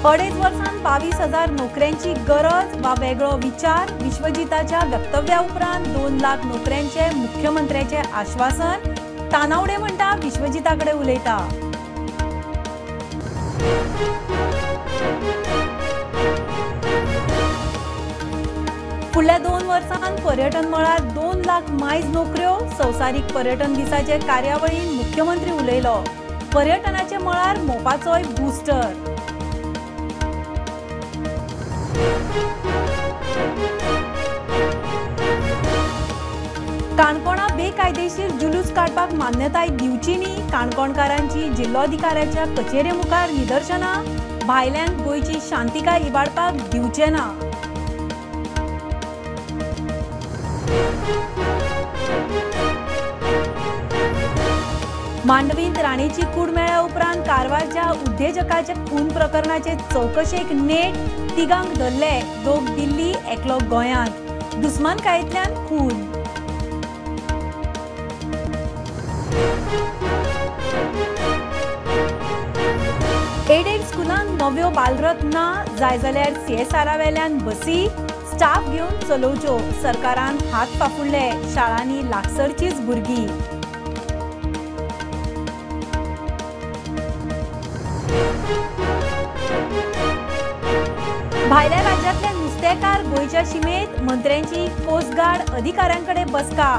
2.5 वर्सांत 22,000 नोकऱ्यांची गरज वा वेगळो विचार. विश्वजिताच्या वक्तव्या उपरांत 2 लाख नोकऱ्यांचे मुख्यमंत्र्याचे आश्वासन. तानावडे म्हणटा विश्वजिता कडेन उलयता. फुडल्या 2 वर्सांत पर्यटन मळार 2 लाख मायज नोकऱ्यो. संवसारीक पर्यटन दिसाचे कार्यावळीन मुख्यमंत्री उलयलो. पर्यटनाचे मळार मोपाचोय बुस्टर. काणकोणा बेकायदेशीर जुलूस काडपाक मान्यताय दिवची न्ही. काणकोणकारांची जिल्लोधिकाऱ्याच्या कचेरे मुखार निदर्शनां. भायल्यान गोंयची शांतिकाय इबाडपाक दिवचे ना. मांडवींत राणेची कूड मेळ्ळ्या उपरांत कारवारच्या उद्देजकाच्या खून प्रकरणाचे चवकशेक नेट. 3 धरले, 2 दिल्ली, 1 गोंयांत. दुस्मानकायेंतल्यान खून. एडेड स्कुलांत नव्यो बालरथ ना, जाय जाल्यार सीएसआरा वेल्यान बसी स्टाफ घेवन चलोवच्यो. सरकारान हात फाफुडले, शाळांनी लागसरचीच भुरगीं. भायल्या राज्यांतले नुस्तेकार गोंयच्या शिमेत. मंत्र्यांची कोस्टगार्ड अधिकाऱ्यांकडे बसका.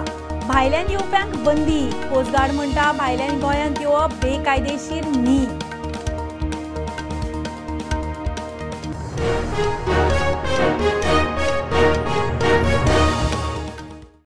भायल्यान येवप्यांक बंदी. कोस्टगार्ड म्हणटा भायल्यान गोंयांत येवप बेकायदेशीर न्ही.